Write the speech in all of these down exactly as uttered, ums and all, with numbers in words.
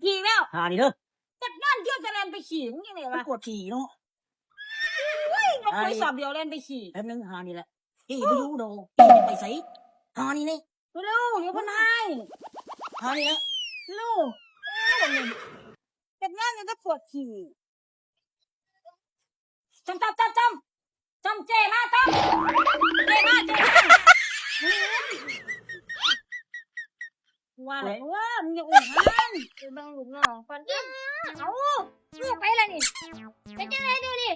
ขี่แล้ว หานี่เด้อ จักนั่นเที่ยวจะแล่นไปขี่มึงยังไง มัน วะ ปวดขี่เนาะ อุ้ยยกไปสอบเดียวแล่นไปขี่ แป๊บนึงหานี่แหละเอ้ยบ่อยู่ดอกเอ้ยไปไสหานี่นี่ เร็วเดี๋ยวเพิ่นให้ หานี่แหละ เร็วจักนั่นยังจะปวดขี่จำจำจำจำจำเจมาจำเจมาเจมาว่าแล้วว่ามึงอย่าอุ้มมัน ไปเบิ่งลูกน้องก่อน เอา ลูกไปละนี่เป็นจังได๋ดูนี่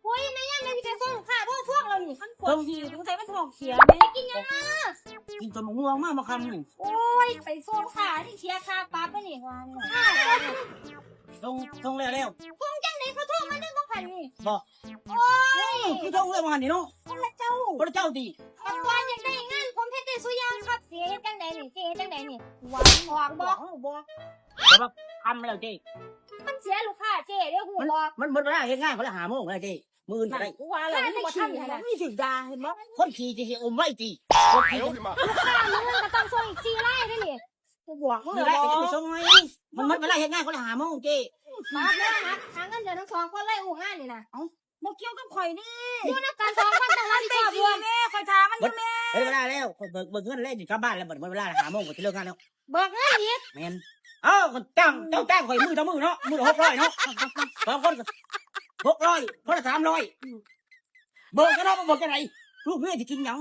โอ้ยแม่ยังไม่มีใครส่งค่ะพ่อพวกเรานี่ มันปวดขี่สงสัยมันท้องเสียไหม กินยา กินต้นมะม่วงมามาคำนี่ โอ้ยไปส่งค่ะที่เสียค่าปรับไปนี่ ส่งส่งแล้วแล้ว คงจังได๋เขาโทรมาได้บ่คันนี่ บอก โอ้ย คือส่งแล้วมาหันนี่เนาะ คนละเจ้า พระเจ้าดี ตะกอนอยากได้งานผมเฮ็ดได้สุอย่างครับสิเฮ็ดจังได๋นี่สิเฮ็ดจังได๋นี่ หวังบอก บอก บอก แต่ว่าคำแล้วเจ้ มันเสียลูกค้าเจ้เด้อฮู้บ่ มันหมดเวลาเฮ็ดงานเขาละหาโมงแล้วเจ้มื้ออื่นก็ได้ กูว่าแล้วมันบ่ทันเลยนะ นี่ถึงดาเห็นบ่คนขี่จะสิอมไว้ตีคนขี่ ลูกค้ามื้ออื่นก็ต้องส่งอีกสี่รายเด้อนี่ กูบอกมึง มี แล้ ได้ ว ก็จะไปส่งไว้มันหมดเวลาเฮ็ดงานเขาละหาโมงเจ้ มาเด้อครับหาเงินเดือนทั้งสองคนเลยอู้งานนี่นะ บ่เกี่ยวกับข่อยนี่ อยู่นำกันสองคนต้องรับผิดชอบ เพื่อนแม่ข่อยถามมันอยู่แม่ หมดเวลาแล้วเบิกเบิกเงินแล้วอยู่กลับบ้านแล้วหมดเวลาหาโมงก็จะเลิกงานแล้ว เบิกเงินอีก แม่นเอ้าก็จ้างเจ้าจ้างข่อยมื้อต่อมื้อเนาะมื้อละหกร้อยเนาะสองคนก็หกร้อยคนละสามร้อยเบิกกันเนาะเบิกจังได๋ลูกเมียสิกินหยัง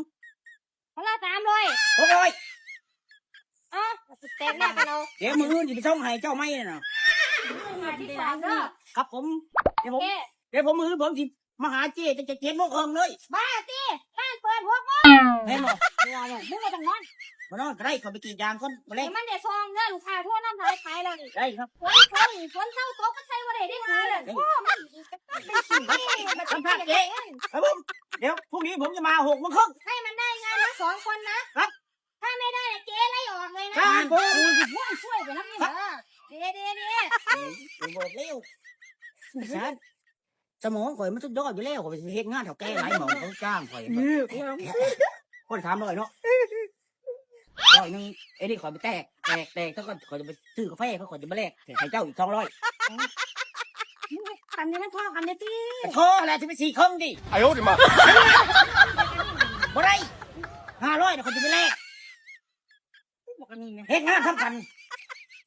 คนละสามร้อย หกร้อย เอ้าแตกแน่กันเอา เดี๋ยวมื้ออื่นสิไปส่งให้เจ้าใหม่น่ะ มาที่สามเด้อ ครับผมเดี๋ยวผม เจ้ เดี๋ยวผมมื้ออื่นผมสิมาหาเจ้ตั้งแต่เจ็ดโมงครึ่งเลย บ้าติบ้านเปิดหกโมง แม่นบ่ มึงมาทางนั้น มานอนก็ได้ขอไปกรีดยางก่อนมาแร เดี๋ ก ยวมันได้ซองเด้อลูกค้าโทษน้ำหายขายแล้วนี่ ได้ครับ ฝนเขาอีกฝนเศร้าตกก็ใส่บ่ได้ได้ขายเลยโอ้มันมันเป็นสิ่งที่มันเป็นสิ่งที่ ครับผมเดี๋ยวพรุ่งนี้ผมจะมาหกโมงครึ่ง ให้มันได้งานทั้งสองคนนะถ้าไม่ได้เจ๊ไล่ออกเลยนะ ครับผม ช่วยไปแล้วนี่นะ เด้เด้เด้ ผมบอกแล้วฉันสมองข่อยมันสุดยอดอยู่แล้วข่อยไปเฮ็ดงานแถวแก่หลายหม่องเขาจ้างข่อยคนสามร้อยเนาะร้อยหนึ่งไอ้นี่ข่อยไปแตกแตกแตกเท่ากันข่อยจะไปซื้อกาแฟเขาข่อยจะมาแลกให้เจ้าอีกสองร้อย อันนี้มันทอกันเนี่ยตี โทษอะไรที่ไปสี่ครึ่งดิ 哎呦我的妈！ บ่ได้ห้าร้อยเนี่ยข่อยจะไปแลก บอกอันนี้นะ เฮ็ดงานทำกัน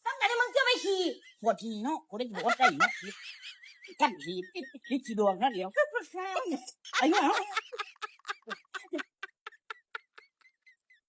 ต้องการให้มึงเที่ยวไปขี่ ปวดทีเนาะกูได้บอกว่าได้เนาะกันทีติดทีดวงนั่นเดียวไอ้เนาะ